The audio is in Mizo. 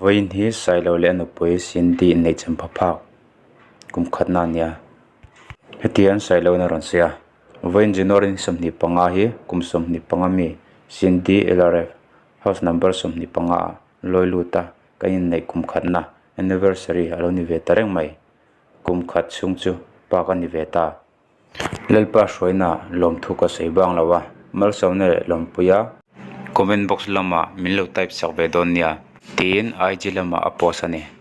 Vawiin hi Sailo leh a nupui Cindy inneih champha phak kum khatna a nia. Hetiang Sailoin a rawn sawi a, Vawiin January ni 25 hi kum 25 mi Cindy LRF house number 25 ah lawi lut a kan inneih kum khatna anniversary a lo ni ve ta reng mai. Kum khat chhung chu pa ka ni ve ta. Lalpa hruaina lawmthu ka sawi bang lo a, malsawmna leh lawmpuia comment box lamah min lo type sak ve dawn nia tiin IG lamah a post a ni.